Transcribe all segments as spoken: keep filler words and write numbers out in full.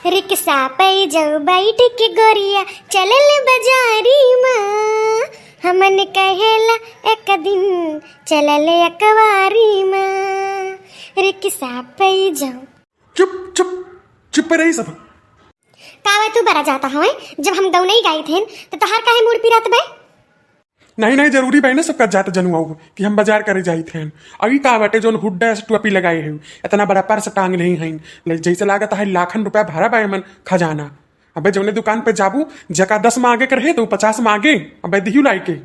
रिक्शा पे जौ बैठ के गोरिया चलल बजारी मा, हमन कहेला एक दिन चलल अकवारी मा। रिक्शा पे जौ। चुप, चुप, चुप रही सब। का बे तू बड़ा जाता हवे? जब हम गौ नहीं गाई थे तो तोहार काहे मूड़ पिरात बे? नहीं, नहीं, जरूरी बाय ना सबका जात जनुआऊ कि हम बाजार करे जाइत हन। अभी का बाटे जौन हुड्डा से टोपी लगाए है, इतना बड़ा पर्स टांग नहीं है, ले जैसे लागत है लाखन रुपया भरा बाय मन खजाना। अबे जौने दुकान पे जाबू, जका दस मांगे के रहे तो पचास मांगे, अबे दिहू लाई के।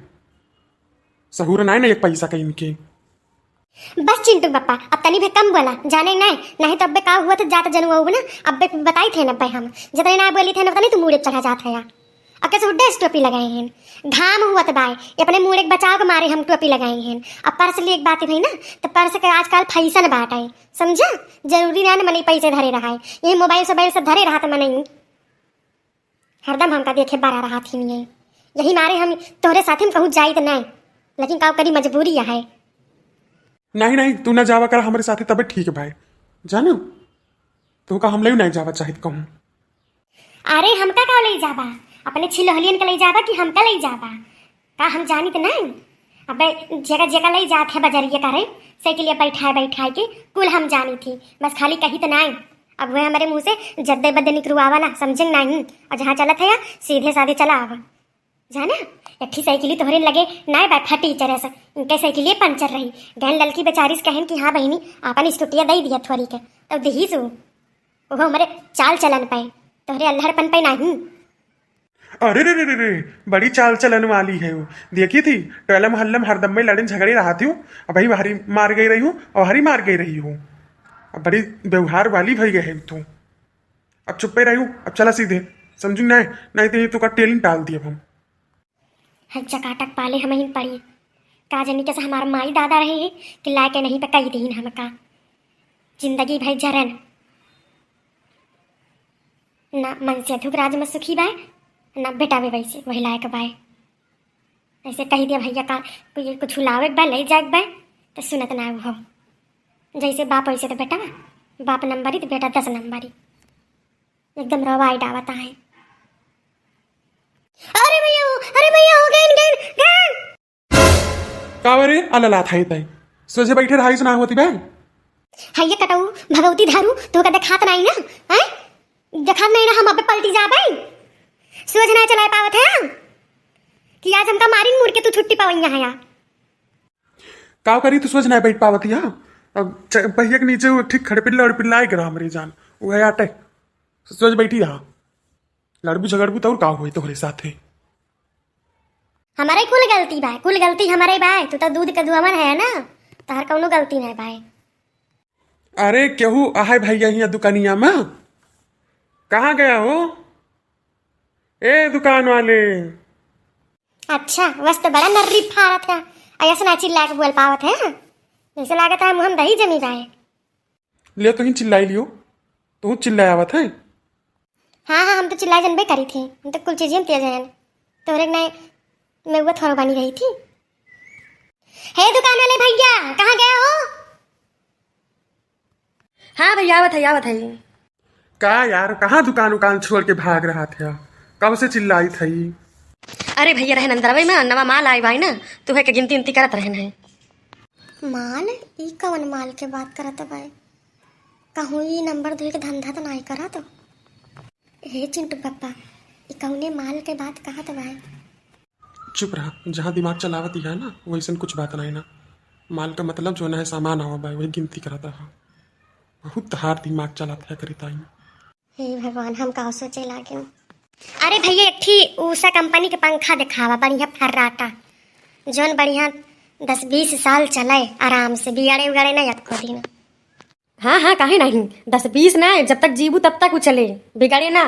सहूर नाय ना एक पैसा का इनके। बस चिंटू बप्पा, अब तनी भी कम बोला, जाने नाय, नहीं तो अब्बे का हुआ था जात जनुआऊ ना, अब्बे बताई थे न अब्बे हम, जितने ना बोली थे न उतने तू मूड़े चढ़ा जात है। अब कैसे हुड्डे टोपी लगाए हैं, घाम हुआ तो बाय, ये अपने मूड़े के बचाव के मारे हम टोपी लगाए हैं। अब पर्स लिए एक बात है ना, तो पर्स के आजकल फैशन बात है, समझा? जरूरी ना न मने पैसे धरे रहा है, ये मोबाइल सोबाइल सब धरे रहा तो मने हरदम हमका देखे बड़ा रहा थी नहीं, यही मारे हम तोहरे साथे में कहूँ जाइत नहीं, लेकिन का करी मजबूरी है। नहीं, नहीं, तू ना जावा कर हमरे साथे तबे ठीक बाय, जानो? तू का हम ले नहीं जावा चाहित कहूँ। अरे हमका का ले जाबा? अपने छिलहलियन के ले जाबा कि हमका ले जाबा? का हम जानित नहीं? अबे जेका जेका ले जात है बजरिया करे, साइकिलिया बैठाए बैठाए के कुल हम जानी थी, बस खाली कही तो नहीं। अब वह हमारे मुँह से जद्दे बद्दे निकरुआवा ना, समझे नहीं? और जहाँ चलत है सीधे साधे चला आवा। जाना, एक ठी साइकिली तोहरे लगे नाय बा, फटी चरस, इनके साइकिलिए पंचर रही। गैन ललकी बेचारी से कहन कि हाँ बहिनी, आपन स्कूटिया दे दिया थोड़ी के, तब दिही सु। ओहो हमरे चाल चलन पे, तोहरे अल्हड़पन पे नहीं। अरे रे रे रे रे, बड़ी चाल चलन वाली है वो। देखी थी, टोला मोहल्ला में हरदम में लड़न झगड़े रहा थी, अब भाई हरी मार गई रही हूँ और हरी मार गई रही हूँ। अब बड़ी व्यवहार वाली भई गई है तू। अब चुप्पे रही हूँ, अब चला सीधे, समझू नहीं, नहीं तो ये तो का टेलिंग टाल दी अब हम। है चकाटक पाले हम ही पड़ी। का जानी कैसे हमार माई दादा रहे हैं कि लाए के नहीं पे कही दीन हमका। जिंदगी भर जरन। ना मन से अधुक राज में सुखी बाय, ना बेटा बे वैसे वही लायक बाय। ऐसे कही दिया भैया का कोई कुछ लावे के बा, ले जाए के बा, तो सुनत ना हो। जैसे बाप वैसे तो बेटा, बाप नंबरी तो बेटा दस नंबरी। एकदम रवाई डावत आहे। अरे भैया हो, अरे भैया हो, गैन, गैन, गैन। का रे, अललात है तै? सोझे बैठे रहाइस ना होती बे? है ये कटऊ, भगवती धारू, तो का देखात नहीं ना, हैं? देखात नहीं ना, हम अबे पलटी जाबे। सोझ नहीं चलाए पावत है कि आज हमका मारिन मुड़ के तू छुट्टी पावैया है या? का करी, तू सोझ नहीं बैठ पावत है? अब च-, पहिया के नीचे वो ठीक खड़पिल्ला उड़पिल्ला आए करा हमरी जान, वो है आटे। सोझ बैठी रहा, लड़बू झगड़बू तो और का होई तोहरे साथे? हमारे कुल गलती बाय, कुल गलती हमारे बाय। तू तो दूध के दुआमन है ना, तोहर कौनो गलती नहीं बाय। अरे केहू आहे भैया हियाँ दुकानिया में? कहाँ गया हो ए दुकान वाले? अच्छा, बस तो बड़ा नर्री फारत है, ऐसा ना चिल्ला के बोल पावत है, जैसे लागत है मुँह में दही जमी बाय। ले तुहीं चिल्लाई लियो, तुहूँ चिल्लाए आवत है। हाँ, हाँ, हम तो चिल्लाए जनबे करी थी, हम तो कुल चीजें तेज हैं। तोहरे नहीं, मैं वो थोरो बनी रही थी। हे दुकान वाले भैया, कहाँ गए हो? हाँ भैया, आवत है, आवत है। का यार, कहाँ दुकान उकान छोड़ के भाग रहा था? कब से चिल्लाई थी? अरे भैया, रहन अंदरवे में नवा माल आए बाय ना, तुहे के गिनती उनती करत रहन है। माल? ई कवन माल के बात करत बाय? कहूँ ई नंबर दुई के धंधा तो नाई करत? हे चिंटू पप्पा, ई कौने माल के बात कहत बाय? चुप रहा, जहाँ दिमाग चलावत ही है ना, वैसन कुछ बात नहीं ना। माल का मतलब जो ना है सामान आवा बाय, वही गिनती करत रहा। बहुत तहार दिमाग चलात है करी ताई। हे भगवान, हम का सोचे लागे। अरे भैया, एक ठी उषा कंपनी के पंखा देखावा, बढ़िया फर्राटा, जौन बढ़िया दस बीस साल चले आराम से, बिगड़े उगड़े ना एको दिन। हाँ, हाँ, काहे नहीं, दस बीस ना, जब तक जीबू तब तक वो चले, बिगड़े ना।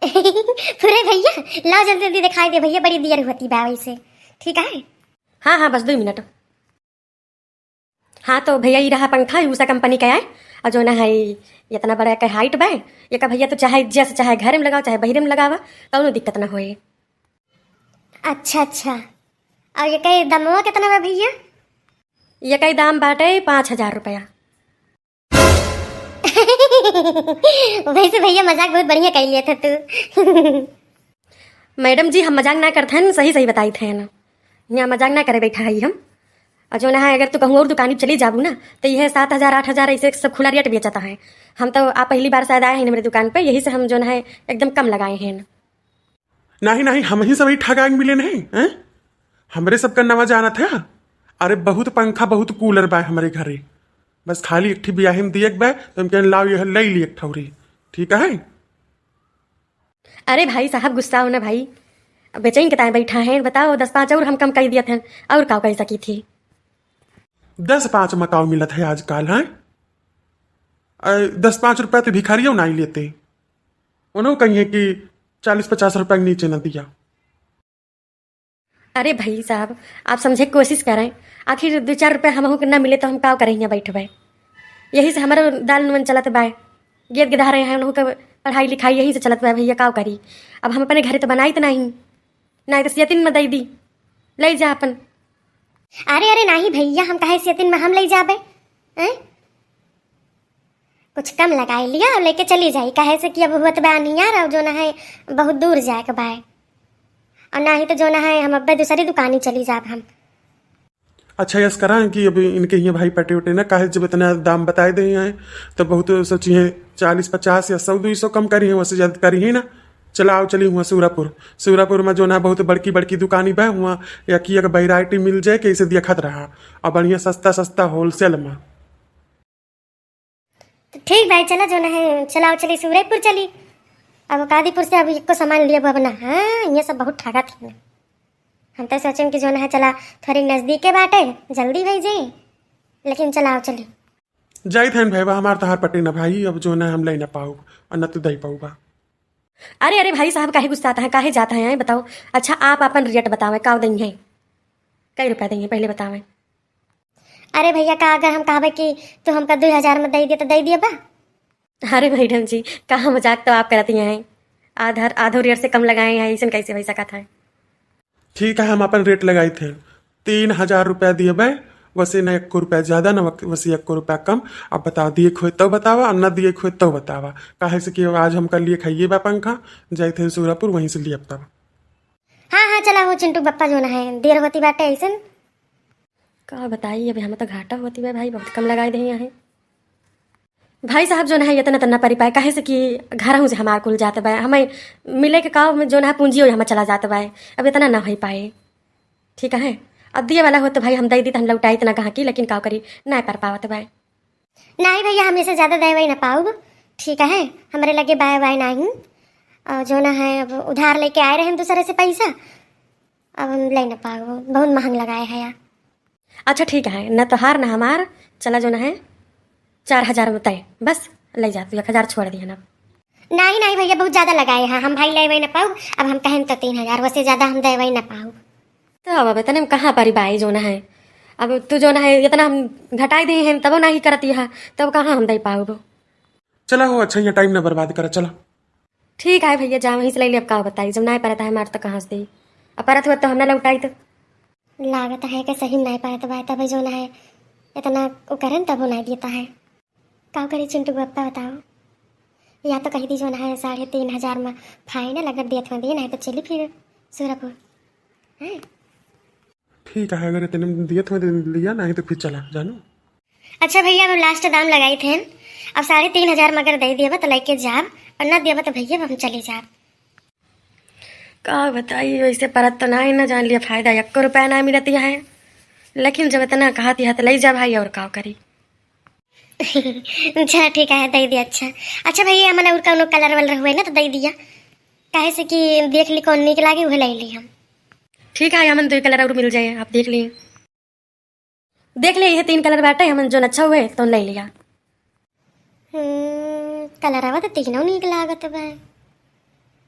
पूरे भैया, लाओ जल्दी जल्दी दिखाई दे भैया, बड़ी देर होती बा वैसे। ठीक है। हाँ, हाँ, बस दो मिनट। हाँ, तो भैया, ई रहा पंखा, ई उषा कंपनी का है। और जो ना है, ई इतना बड़ा का हाइट बा, ये का भैया, तो चाहे जैसे चाहे घर में लगाओ, चाहे बहिरे में लगावा, कौनो दिक्कत ना होए। अच्छा, अच्छा। और ये का दमवा कितना बा भैया? ये का दाम बाटे पाँच हजार रुपया। वैसे भैया, मजाक बहुत बढ़िया कर लिया था तू। मैडम जी, हम मजाक ना करत हन, सही सही बताइत हन। यहाँ मजाक ना करे बैठा है हम। और जौन है, अगर तू कहूँ और दुकानी चली जाबू ना, तो यह सात हजार, आठ हजार ऐसे सब खुला रेट बेचता है। हम तो आप पहली बार शायद आए हैं हमारे दुकान पे, यही से हम जौन है एकदम कम लगाए हैं। नहीं, नहीं, हम ही सब ही ठगाए मिले नहीं, हैं? हमरे सबका नवा जानत है। अरे, बहुत पंखा, बहुत कूलर बा हमरे घरे। बस खाली एक ठी बियाहे में दिए के बा, तो हम कहन, "लाओ, यह ले ली एक ठौरी।" ठीक है? अरे भाई साहब, गुस्सा हो ना भाई, बेचैन के ताए बैठा है, बताओ, दस पाँच और हम कम कर दिया था, और का कर सकी थी? दस पाँच में काव मिलत है आजकल, हैं? अ, दस पाँच रुपया तो भिखारियों नहीं लेते, उन्हों कहिए कि चालीस पचास रुपया के नीचे न दिया। अरे भाई साहब, आप समझे के कोशिश करें, आखिर दो चार रुपया हमहू के ना मिले तो हम का करें यहाँ बैठबे? यही से हमारा दाल नून चलत बाय, गेद गिधारे हैं, उन्हों के पढ़ाई लिखाई यही से चलत बाय भैया, का करी? अब हम अपने घरे तो बनाई तो नहीं, नहीं तो सियतिन में दे दी, ले जा अपन। अरे, अरे, नहीं भैया, हम काहे सियतिन में हम ले जाबे, हैं? कुछ कम लगाई लिया और लेके चली जाई, काहे से कि अब हुआ तो बा नियर और जौन है बहुत दूर जाए के बाय, और नहीं तो जौन है हम अब्बे दूसरी दुकानी चली जाब हम। अच्छा, यस करा कि अब इनके हियाँ भाई पटे उटे ना, काहे जब इतना दाम बताए दे हैं तो बहुत सोची हैं चालीस पचास या सौ दो सौ कम करी हैं, वैसे ज़्यादा करी ही ना। चला आओ, चली हुआ सूरापुर। सूरापुर में जौन है बहुत बड़की बड़की दुकानी बा, हुआ या कि एक वैरायटी मिल जाए, कैसे देखत रहा, और बढ़िया सस्ता सस्ता होलसेल में। तो ठीक भाई, चला जौन है, चलाओ चली सूरजपुर चली। अब कादीपुर से अब एको सामान लिए अब ना, हाँ, ये सब बहुत ठगा थी ना। हम तो सोचें कि जौन है, चला थोड़ी नजदीके बाटे, जल्दी भई जाई, लेकिन चलाओ चली। जाइत हन भाई, हमार तहार पटे ना भाई, अब जौन है हम ले ना पाउब और न तू दे पाउबा। अरे, अरे भाई साहब, काहे गुस्सात हैं, काहे जात हैं, बताओ। अच्छा, आप अपन रेट बतावें, काव दई हैं, कई रुपया दई हैं, पहले बतावें। अरे भैया, का अगर हम कहबे कि तू हमका दुई हजार में दे दे, तो दे दिए बा? अरे मैडम जी, कहाँ मजाक तो आप करत ही हैं, आधा, आधो रेट से कम लगाए हैं, ऐसन कैसे हो सकत है? ठीक है, हम अपन रेट लगाइत है, तीन हजार रुपया दिए बे, वसे न एक रुपया ज्यादा, न वक-, वसे एक रुपया कम। अब बताओ, दिए खोए तो बतावा, और न दिए खोए तो बतावा, काहे से कि आज हमका लिए खाइए बा पंखा, जाइत है सूरापुर, वहीं से लिए अब तब। हाँ, हाँ, चला हो चिंटू बप्पा, जौन है, देर होती बाटे ऐसन। का बताई, अबे हमें तो घाटा होती बा भाई, बहुत कम लगाए दे हैं। भाई साहब, जौन है, इतना तो ना परी पाए, काहे से कि घरहूँ से हमार कुल जात बा, हमें मिले के काव में जौन है पूंजी ओही हमें चला जात बा, अब इतना ना हो पाए। ठीक है, अब दिए वाला हो तो भाई हम दे दी, तो हम लौटाई इतना कहाँ की, लेकिन काव करी, ना पर पावत बा। नहीं भैया, हम इसे ज्यादा दे वही ना पाउब। ठीक है, हमरे लगे बाय बाय नहीं, और जौन है, अब उधार लेके आए रहे हम दूसरे से पैसा, अब हम ले ना पाउब, बहुत महंग लगाए है यार। अच्छा ठीक है, न तोहार न हमार, चला जौन है, चार हजार में तय, बस ले जा तू, एक हजार छोड़ दिया ना। नहीं, नहीं भैया, बहुत ज्यादा लगाए हैं हम भाई, ले वही ना पाउब, अब हम कहें तो तीन हजार, वसे ज्यादा हम दे वही ना पाउब। तो अब, अब इतने में कहाँ परी बाई जौन है, अब तू जौन है, इतना हम घटाई दे हैं, तबो नहीं करती है, तब कहाँ हम दे पाउब? चला हो, अच्छा, ये टाइम ना बर्बाद करा, चला। ठीक है भैया, जा वहीं से ले ले, अब का बताई, जब नहीं परत है हमार तो कहाँ से दी, अब परत हुआ तो हम ना लौटाई तो। लागत है कि सही नहीं परत बा, तब जौन है इतना वो करन तब वो नहीं देता है। का करी चिंटू बप्पा बताओ, या तो कह दी जौन है साढ़े तीन हजार में फाइनल अगर देत में दे, नहीं तो चली फिर सूरजपुर। हैं? ठीक है, अगर इतने में दिए तो दे लिया, नहीं तो फिर चला जानू। अच्छा भैया, अब लास्ट दाम लगाई थे, अब साढ़े तीन हजार में अगर दे दिया तो लेके जाब, और ना दिया तो भैया हम चली जाब। का बताई, वैसे परत तो ना ही ना जान लिया, फायदा एको रुपया ना मिलत है, लेकिन जब इतना कहत है तो ले जा भाई, और का करी। अच्छा ठीक है, दे दिया। अच्छा, अच्छा भैया, हमन और कौनो कलर वलर हुए ना तो दे दिया, काहे से कि देख ली कौन नीक लागे, वह ले ली हम। ठीक है, हमन दो कलर और मिल जाए, आप देख ली। देख ले, ये तीन कलर बाटे, हमन जोन अच्छा हुए तो ले लिया। हम्म, कलरवा तो तीनों नीक लागत बा,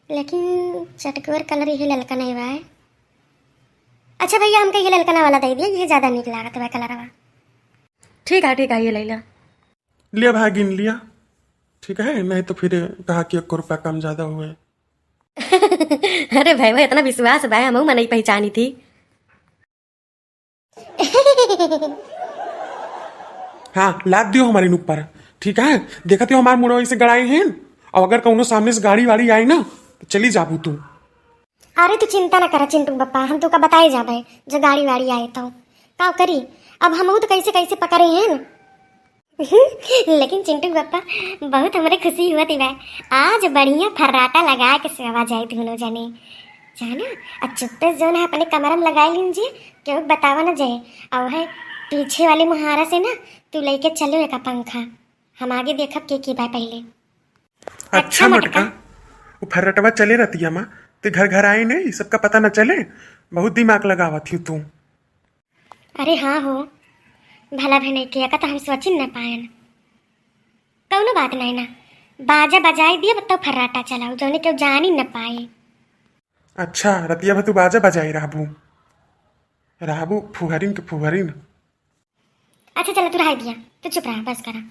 लेकिन चटकवर कलर ये ललका नहीं बा। अच्छा भैया, हमके ये ललकना वाला दे दिया, ये ज्यादा नीक लागत बा कलरवा। ठीक है, ठीक है, ये ले लिया। लिया भाई, गिन लिया, ठीक है, नहीं तो फिर कहा कि एक रुपया कम ज्यादा हुए। अरे भाई, भाई, इतना विश्वास बा, हमहू मनई पहचानी थी। हाँ, लाद दियो हमारे ऊपर। ठीक है, देखत हो हमार मुड़वा ऐसे गड़ाए हैं, और अगर कौनो सामने से गाड़ी वाड़ी आए ना तो चली जाबू तू। अरे तू चिंता ना करा चिंटू बप्पा, हम तोका बताए जाबे जो गाड़ी वाड़ी आए तो का करी। अब हमहू तो कैसे कैसे पकड़े हैं। लेकिन चिंटू बप्पा, बहुत हमरे खुशी हुआ थी भाई, आज बढ़िया फर्राटा लगा के सोवा जाए दोनों जने, जाना। अब चुप्पे से जौन है अपने कमरा में लगाए लीजिए, केहू बतावा ना जाए। और है पीछे वाले मुहारा से ना तू लेके चलो एका पंखा, हम आगे देखब के के बा पहले। अच्छा अच्छा मोटका। मोटका, वो फर्रटवा चले रतिया माँ, ते घर घर आए नहीं, सबका पता न चले। बहुत दिमाग लगावत ही तू। अरे हाँ हो, भला भी नहीं किया का तो हम सोचिन न पाएन। कौनो बात नहीं ना, बाजा बजाई दिए तो फर्राटा चलाओ जौने केहू जानी न पाए। अच्छा, रतिया भर तू बाजा बजाई रहबू, रहबू फुहरिन के फुहरिन। अच्छा चला तू रह दिया, तू चुप रहा, बस करा।